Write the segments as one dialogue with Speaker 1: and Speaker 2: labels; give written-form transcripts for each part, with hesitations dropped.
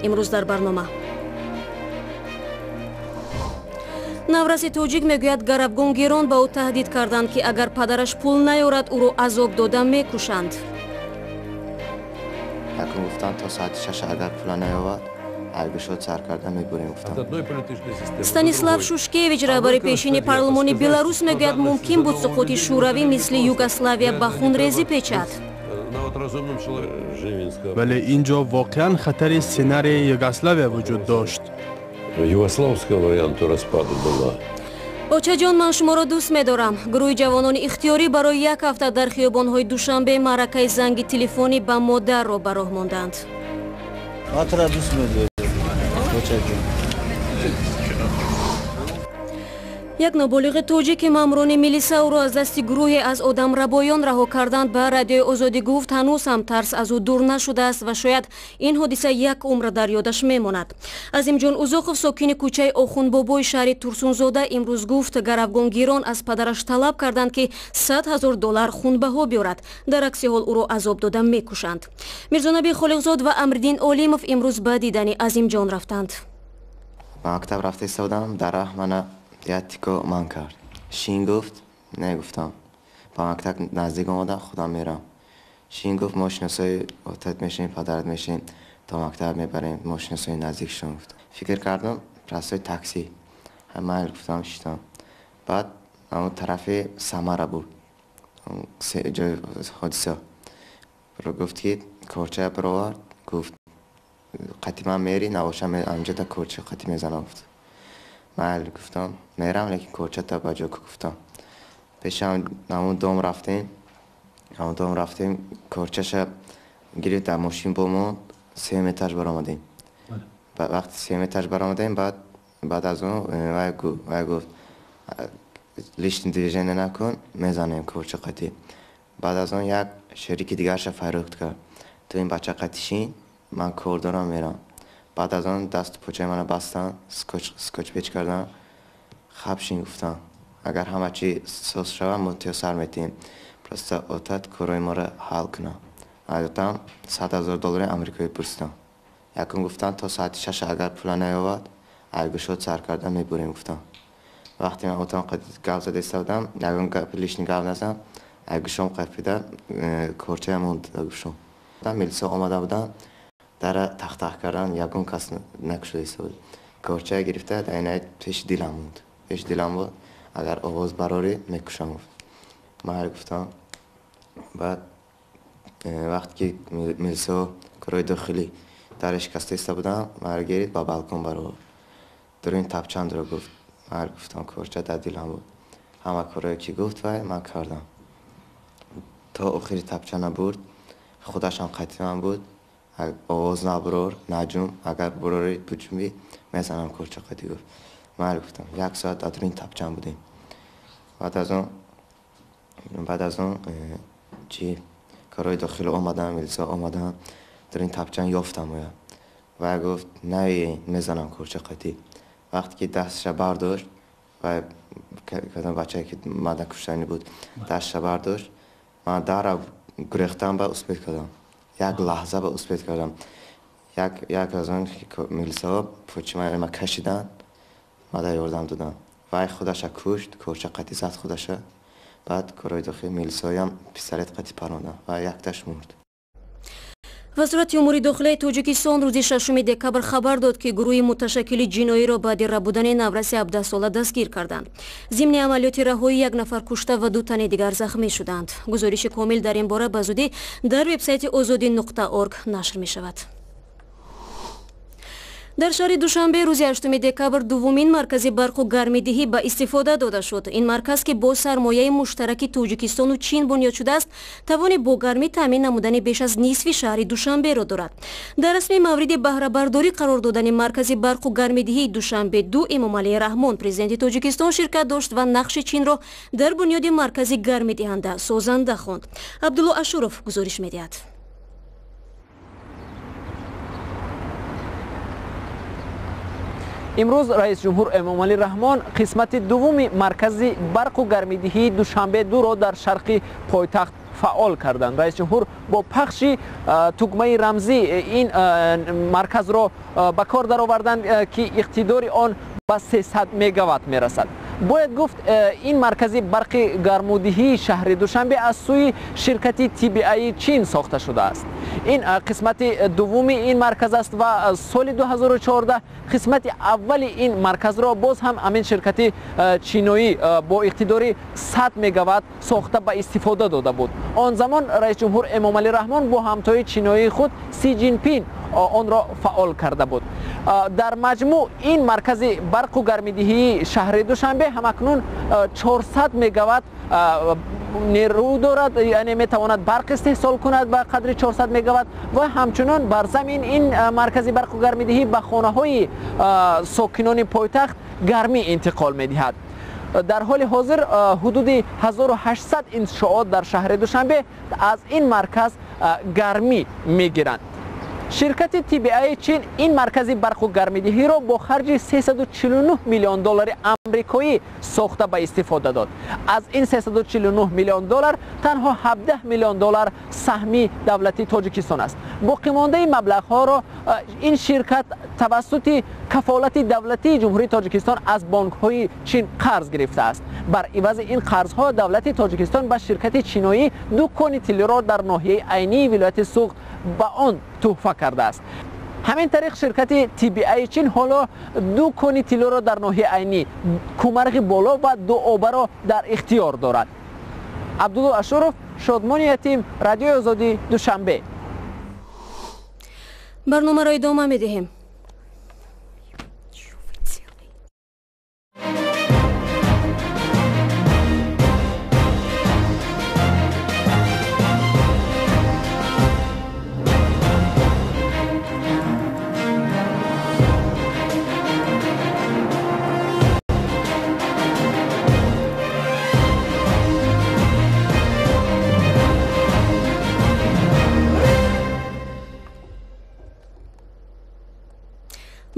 Speaker 1: Имрӯз дар барнома навраси тоҷик мегӯяд, гаравгонгирон ба ӯ таҳдид карданд, ки агар падараш пул наёрад, ӯро азоб дода мекушанд.
Speaker 2: Якум гуфтанд, то соати 6 агар пула наёвад, айгушод сар карда мебурем, гуфтанд.
Speaker 1: Станислав Шушкевич, раҳбари пешини парлумони Беларус, мегӯяд, мумкин буд суқути Шӯравӣ мисли Югославия ба хунрезӣ печад.
Speaker 3: Вале ин ҷо воқеан хатари сценарии Югославия вуҷуд дошт.
Speaker 4: Югославского варианту распаду была.
Speaker 1: Очаҷон, ман шуморо дӯст медорам. Гурӯҳи ҷавонони ихтиёрӣ барои як ҳафта дар хиёбонҳои Душанбе маъракаи занги телефонӣ ба модарро ба роҳ монданд.
Speaker 5: Ман туро дӯст медорам, очаҷон.
Speaker 1: Як ноболиғи тоҷик, ки маъмурони милиса ӯро аз дасти гурӯҳе аз одамрабоён раҳо карданд, ба Радиои Озодӣ гуфт, ҳанӯз ҳам тарс аз ӯ дур нашудааст ва шояд ин ҳодиса як умр дар ёдаш мемонад. Азимҷон Узоқов, сокини кӯчаи Охунбобои шаҳри Турсунзода, имрӯз гуфт, гаравгонгирон аз падараш талаб карданд, ки 100 000 доллар хунбаҳо биёрад, дар акси ҳол ӯро азоб дода мекушанд. Мирзонаби Холиқзод ва Амриддин Олимов имрӯз ба дидани Азимҷон рафтанд.
Speaker 2: Ба мактаб рафта истодам, дар раҳ мана як тико ман кард. Шин, гуфт. Не, гуфтам. Ба мактаб наздик омадам, худам мерам. Шин, гуфт, мо шиносои отат мешавем, падарат мешавем, то мактаб мебарем, мо шиносои наздикшон, гуфт. Фикр кардам, простой такси майли, гуфтам, шитам. Баъд ҳамон тарафи Самара буд ҷои ҳодиса. Гуфт, ки корчая бировард, гуфт, қати ман мери, набошам анҷода корча қати мезанам, гуфт. Майли, гуфтам, мерам, лекин корчата ба ҷо, гуфтам. Пешам ҳамон дом рафтем, ҳамон дом рафтем, корчаша гирифт, дар мошин бо мо сеюм этаж баромадем. Вақти сеюм этаж баромадем, баъд аз он вай гуфт: «Лишний движение накун, мезанем корча қатӣ». Баъд аз он як шерики дигарша фарёд кард: «Ту ин бача қатӣ шин, ман кор дорам, мерам». Баъд аз он дасту почаи мана бастанд, скотч печ карданд. «Хаб шин», гуфтам, «агар ҳама чи соз шавад, мо тиё сар метиҳем, просто отат корҳои моро ҳал кунам». Отам 100 000 доллари амрикоӣ пурсидам. Якум гуфтанд, то соати 6 агар пула наёвад, айгушод сар карда мебурем, гуфтам. Вақте ман отам гап зада истодам, ягон гап лишний гап назам, айгушом қапида, корчаям монд гушом. Милиса омада буданд, дара тахтах кардан, ягон кас накушода истода. Корчая гирифта, дар пеши дилам монд, пеши дилам буд. «Агар овоз барорӣ, мекушам», гуфт. Ман гуфтам. Баъд вақте ки милисао, корҳои дохилӣ дара шикаста истода буданд, маро гирифт, ба балкон баровард. «Дуруни тапчандро», гуфт. Ман гуфтам, корча дар дилам буд. Ҳама корҳое ки гуфт вай, ман кардам. То охири тапчана бурд, худашам қатъи ман буд. «Овоз набурор, наҷум, агар бурорӣ, буҷумбӣ, мезанам корча қатӣ», гуфт. Ман гуфтам, як соат дар дуруни тапчан будем. Баъд аз он чи корҳои дохилӣ омаданд, милиса омаданд, дар ин тапчан ёфтам оя. Вай гуфт: «Наи, мезанам корча қатӣ». Вақте ки дасташа бардошт, вай кадом бачае ки мада куштанӣ буд, дасташа бардошт, ман дара гурехтам, ба успеть кардам, як лаҳза ба успеть кардам. Як аз он милисаҳо почи ма кашиданд, мада ёрдам доданд. Вай худаша кушт, корча қатӣ зад худаша. Баъд корҳои дохили милисаҳоям пистолет қатӣ паронданд ва якташ мурд.
Speaker 1: Вазорати умури дохилаи Тоҷикистон рӯзи 6 декабр хабар дод, ки гурӯҳи муташаккили ҷиноиро баъди рабудани навраси 17сола дастгир карданд. Зимни амалиёти раҳоӣ як нафар кушта ва ду тани дигар захмӣ шуданд. Гузориши комил дар ин бора ба зудӣ дар вебсайти озодӣ.орг нашр мешавад. Дар шаҳри Душанбе рӯзи 8 декабр дуввумин маркази барқу гармидиҳӣ ба истифода дода шуд. Ин марказ, ки бо сармояи муштараки Тоҷикистону Чин бунёд шудааст, тавони бо гармӣ таъмин намудани беш аз нисфи шаҳри Душанберо дорад. Дар расми мавриди баҳрабардорӣ қарор додани маркази барқу гармидиҳии Душанбе ду Эмомалӣ Раҳмон, президенти Тоҷикистон, ширкат дошт ва нақши Чинро дар бунёди маркази гармидиҳанда созанда хонд. Абдулло Ашуров гузориш медиҳад.
Speaker 6: Имрӯз раис ҷумҳур Эмомалӣ Раҳмон қисмати дуввуми маркази барқу гармидиҳии Душанбе дуро дар шарқи пойтахт фаъол карданд. Раис ҷумҳур бо пахши тугмаи рамзӣ ин марказро ба кор дароварданд, ки иқтидори он ба 300 мегаватт мерасад. Бояд гуфт, ин маркази барқи гармудиҳии шаҳри Душанбе аз сӯи ширкати TBI Чин сохта шудааст. Ин қисмати дуввуми ин марказ аст ва соли 2014 қисмати аввали ин марказро боз ҳам ҳамин ширкати чиноӣ бо иқтидори 100 мегаватт сохта ба истифода дода буд. Он замон раис ҷумҳур Эмомалӣ Раҳмон бо ҳамтои чиноии худ Си Ҷинпин онро фаъол карда буд. Дар маҷмӯъ ин маркази барқу гармидиҳии шаҳри Душанбе ҳамакнун 400 мегаватт нерӯ дорад, яъне метавонад барқ истеҳсол кунад ба қадри 400 мегаватт ва ҳамчунон бар замин ин маркази барқу гармидиҳӣ ба хонаҳои сокинони пойтахт гармӣ интиқол медиҳад. Дар ҳоли ҳозир ҳудуди 1800 иншоот дар шаҳри Душанбе аз ин марказ гармӣ мегиранд. Ширкати TBI Чин ин маркази барқу гармидиҳиро бо харҷи 349 миллион доллари амрикоӣ сохта ба истифода дод. Аз ин 349 миллион доллар танҳо 17 миллион доллар саҳми давлати Тоҷикистон аст. Боқимондаи маблағҳоро ин ширкат тавассути кафолати давлатии Ҷумҳурии Тоҷикистон аз бонкҳои Чин қарз гирифтааст. Бар ивази ин қарзҳо давлати Тоҷикистон ба ширкати чиноӣ ду кони тиллиро дар ноҳияи Айнии вилояти Суғд ба он туҳфа кардааст. Ҳамин тариқ ширкати TBI Чин ҳоло ду кони тиллоро дар ноҳияи Айнӣ, Кумарғи Боло ва Дуобаро дар ихтиёр дорад. Абдулло Ашуров, Шодмони Ятим, Радиои Озодӣ, Душанбе.
Speaker 1: Барномаро идома медиҳем.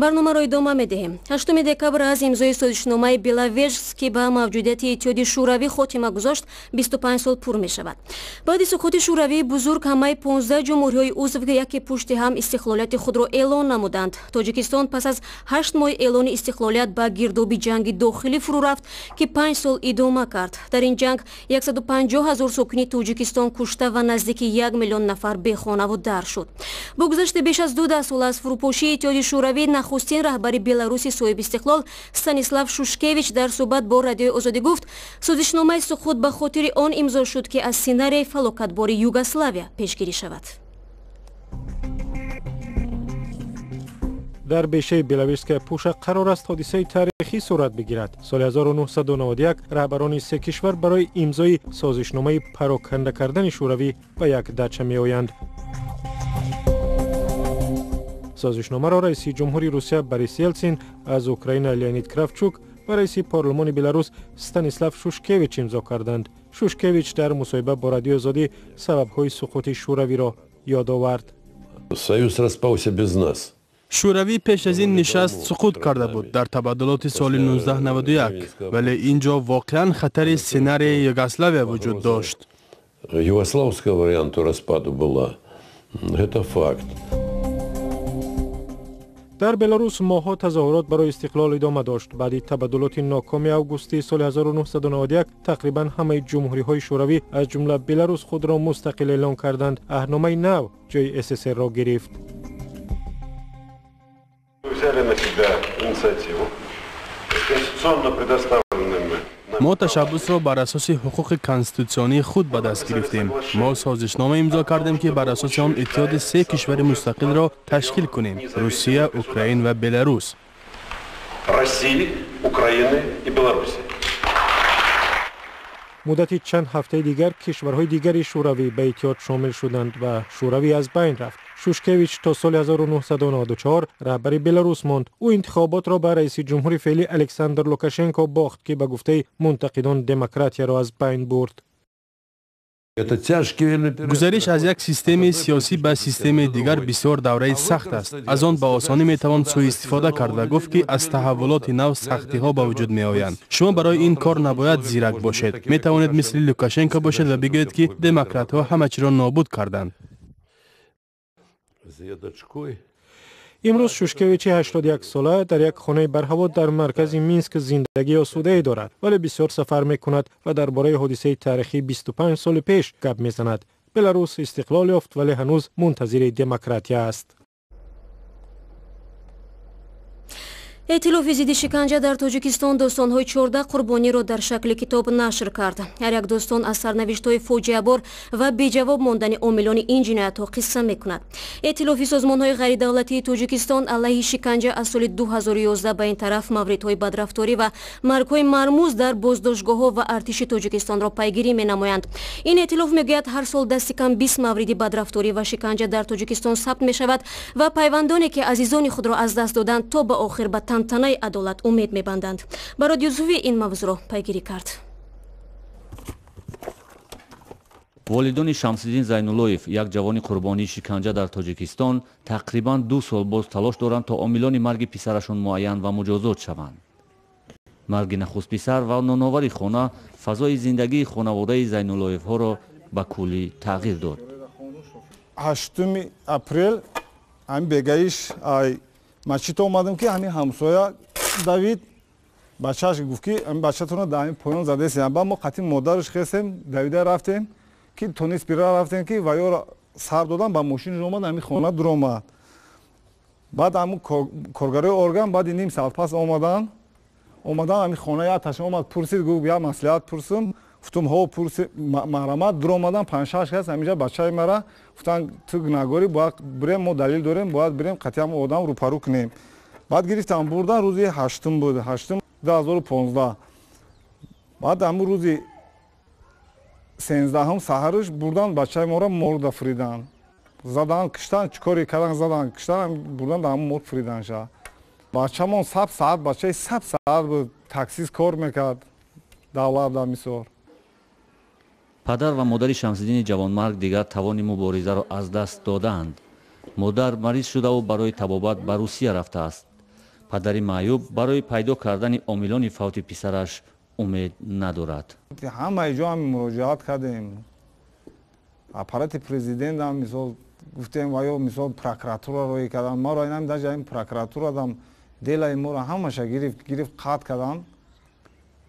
Speaker 1: Барномаро идома медиҳем. 8 декабр аз имзои созишномаи Беловежск, ки ба мавҷудияти Иттиҳоди Шӯравӣ хотима гузошт, 25 сол пур мешавад. Баъди суқути Шӯравии бузург ҳамаи 15 ҷумҳуриҳои узв яке пушти ҳам истиқлолияти худро эълон намуданд. Тоҷикистон пас аз 8 моҳи эълони истиқлолият ба гирдоби ҷанги дохилӣ фурӯ рафт, ки 5 сол идома кард. Дар ин ҷанг 150 ҳазор сокини Тоҷикистон кушта ва наздики 1 миллион нафар бехонаву дар шуд. Бо гузашти беш аз 2 сол аз фурӯпошии Иттиҳоди Шӯравӣ, нахустин раҳбари Беларуси соҳиби истиқлол Станислав Шушкевич дар суҳбат бо Радиои Озодӣ гуфт, созишномаи суқут ба хотири он имзо шуд, ки аз сценарияи фалокатбори Югославия пешгирӣ шавад.
Speaker 7: Дар бешаи Беловежская пуша қарор аст ҳодисаи таърихӣ сурат бигирад. Соли 1991 раҳбарони се кишвар барои имзои созишномаи пароканда кардани Шӯравӣ ба як дача меоянд. Созишномаро раиси ҷумҳури Русия Борис Елсин, аз Украина Леонид Кравчук ва раиси парлумони Беларус Станислав Шушкевич имзо карданд. Шушкевич дар мусоҳиба бо Радиои Озодӣ сабабҳои суқути Шӯравиро ёд овард.
Speaker 4: Союз распался без нас.
Speaker 3: Шӯравӣ пеш аз ин нишаст суқут карда буд дар табаддулоти соли 1991, вале ин ҷо воқеан хатари сценарияи Югославия вуҷуд дошт.
Speaker 4: Югославского варианту распаду была. Это факт.
Speaker 7: Дар Беларус моҳҳо тазоҳурот барои истиқлол идома дошт. Баъди табаддулоти нокоми августи соли 1991 тақрибан ҳамаи ҷумҳуриҳои Шӯравӣ, аз ҷумла Беларус, худро мустақил эълон карданд. Аҳдномаи нав ҷои СССР-ро гирифт.
Speaker 3: Мо ташаббусро бар асоси ҳуқуқи конститутсионии худ ба даст гирифтем. Мо созишнома имзо кардем, ки бар асоси он иттиҳоди се кишвари мустақилро ташкил кунем: Русия, Украин ва Беларус.
Speaker 4: России, Украины и Беларуси.
Speaker 7: Муддати чанд ҳафтаи дигар кишварҳои дигари Шӯравӣ ба иттиҳод шомил шуданд ва Шӯравӣ аз байн рафт. Шушкевич то соли 1994 раҳбари Беларус монд. Ӯ интихоботро ба раиси ҷумҳури феълӣ Александр Лукашенко бохт, ки ба гуфтаи мунтақидон демократияро аз байн бурд.
Speaker 3: Гузариш аз як системаи сиёсӣ ба системаи дигар бисёр давраи сахт аст. Аз он ба осонӣ метавон сӯистифода карда гуфт, ки аз таҳаввулоти нав сахтиҳо ба вуҷуд меоянд. Шумо барои ин кор набояд зирак бошед. Метавонед мисли Лукашенко бошед ва бигӯед, ки демократҳо ҳама чиро нобуд карданд.
Speaker 7: Имрӯз Шушкевичи 81-сола дар як хонаи барҳаво дар маркази Минск зиндагии осудае дорад, вале бисёр сафар мекунад ва дар бораи ҳодисаи таърихии 25 соли пеш гап мезанад. Беларус истиқлол ёфт, вале ҳанӯз мунтазири демократия аст.
Speaker 1: Эътилофи зидди шиканҷа дар Тоҷикистон достонҳои 14 қурбониро дар шакли китоб нашр кард. Ҳар як достон аз сарнавиштҳои фоҷиабор ва беҷавоб мондани омилони ин ҷиноятҳо қисса мекунад. Эътилофи созмонҳои ғайридавлатии Тоҷикистон алайҳи шиканҷа аз соли 2011 ба ин тараф мавридҳои бадрафторӣ ва маргҳои мармуз дар боздоштгоҳҳо ва артиши Тоҷикистонро пайгирӣ менамоянд. Ин эътилоф мегӯяд, ҳар сол дасти кам 20 мавриди бадрафторӣ ва шиканҷа дар Тоҷикистон сабт мешавад ва пайвандоне ки азизони худро аз даст доданд, то ба охир ба тантанаи адолат умед мебанданд. Барод Юсуфӣ ин мавзӯъро пайгирӣ кард.
Speaker 8: Волидони Шамсиддин Зайнуллоев, як ҷавони қурбонии шиканҷа дар Тоҷикистон, тақрибан 2 сол боз талош доранд, то омилони марги писарашон муайян ва муҷозот шаванд. Марги нахуст писар ва ноновари хона фазои зиндагии хонаводаи Зайнуллоевҳоро ба куллӣ тағйир дод.
Speaker 9: 8 апрел ҳамин бегаиш ай масҷид омадам, ки ҳамин ҳамсоя Давид бачааш гуфт, ки ҳамин бачатонро дар ҳамин поён задесем. Баъд мо қатъи модараш хестем, Давида рафтем, ки тонис бира рафтем, ки ваёро сар додан, ба мошинаш омад, ҳамин хона дуромад. Баъд ҳамун коргарои орган баъди ним соат пас омадан, ҳамин хона як ташна омад, пурсид, гуфт як маслиҳат пурсум. Гуфтум ҳо, пурси, маҳрамат. Дуромадан 5-6 кас ҳаминҷа бачаи мара гуфтан, ту гунаҳгорӣ, бояд бирем, мо далил дорем, бояд бирем қатъи ҳамон одам рӯпарӯ кунем. Баъд гирифтам бурдан, рӯзи 8 буд, 8 2015. Баъд ҳамун рӯзи 13 саҳараш бурдан бачаи моро морда фуридан. Задан, киштан, чӣ коре кардан, задан, киштан, бурдан дар ҳамун морг фуридан ша. Бачамон саб саат, бачаи саб саат буд, таксист кор мекард давлат дар мисор.
Speaker 8: Падар ва модари Шамсиддини ҷавонмарг дигар тавони муборизаро аз даст додаанд. Модар мариз шудаву барои табобат ба Русия рафтааст. Падари маъюб барои пайдо кардани омилони фавти писараш умед надорад.
Speaker 9: Ҳамаи ҷо ҳам муроҷиат кардем. Аппарати президент ҳам мисол гуфтем, ва ё мисол прокуратура роҳӣ кардам. Маро инам даже ин прокуратура дам делаи моро ҳамаша гирифт қатъ кардам.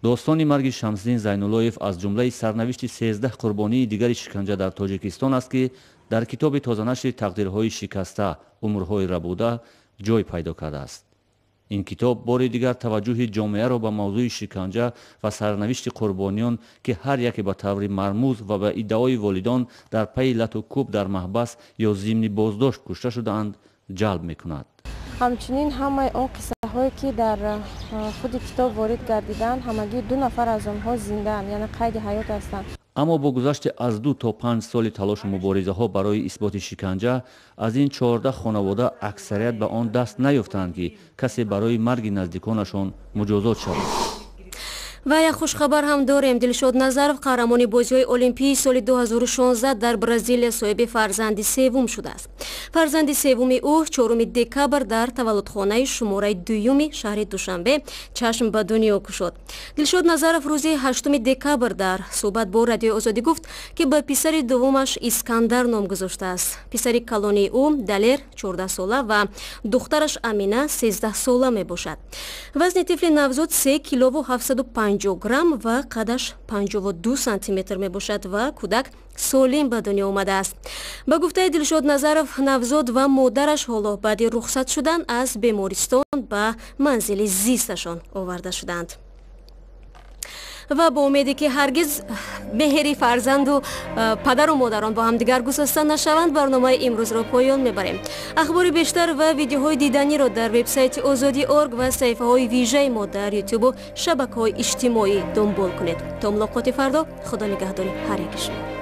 Speaker 8: Достони марги Шамсиддин Зайнуллоев аз ҷумлаи сарнавишти 13 қурбонии дигари шиканҷа дар Тоҷикистон аст, ки дар китоби тозанашри тақдирҳои шикаста, умрҳои рабуда ҷой пайдо кардааст. Ин китоб бори дигар таваҷҷӯҳи ҷомеаро ба мавзӯи шиканҷа ва сарнавишти қурбониён, ки ҳар яке ба таври мармуз ва ба иддаои волидон дар пайи лату кӯб дар маҳбас ё зимни боздошт кушта шудаанд, ҷалб мекунад.
Speaker 10: Ҳамчунин ҳамаи он қиссаҳое, ки дар худи китоб ворид гардиданд, ҳамагӣ 2 нафар аз онҳо зиндаанд, яъне қайди ҳаёт ҳастанд.
Speaker 8: Аммо бо гузашти аз 2 то 5 соли талошу муборизаҳо барои исботи шиканҷа, аз ин 14 хонавода аксарият ба он даст наёфтанд, ки касе барои марги наздиконашон муҷозот шавад.
Speaker 1: Ва як хушхабар ҳам дорем. Дилшод Назаров, қаҳрамони бозиҳои Олимпии соли 2016 дар Бразилия, соҳиби фарзанди севум шудааст. Фарзанди севуми ӯ 4 декабр дар таваллудхонаи шумораи дуюми шаҳри Душанбе чашм ба дунё кушод. Дилшод Назаров рӯзи 8 декабр дар суҳбат бо Радиои Озодӣ гуфт, ки ба писари дуввумаш Искандар ном гузоштааст. Писари калонии ӯ Далер 14 сола ва духтараш Амина 13 сола мебошад. Вазни тифли навзод 3 килову 750 грамм ва қадаш 52 сантиметр мебошад ва кӯдак солим ба дунё омадааст. Ба гуфтаи Дилшод Назаров, навзод ва модараш ҳоло баъди рухсат шудан аз бемористон ба манзили зисташон оварда шуданд. Ва бо умеде ки ҳаргиз меҳри фарзанду падару модарон бо ҳамдигар гусаста нашаванд, барномаи имрӯзро поён мебарем. Ахбори бештар ва видеоҳои диданиро дар вебсайти Озодӣ орг ва саҳифаҳои вижаи мо дар ютубу шабакаҳои иҷтимоӣ дунбол кунед. То мулоқоти фардо, Худо нигаҳдори ҳар яки шумо.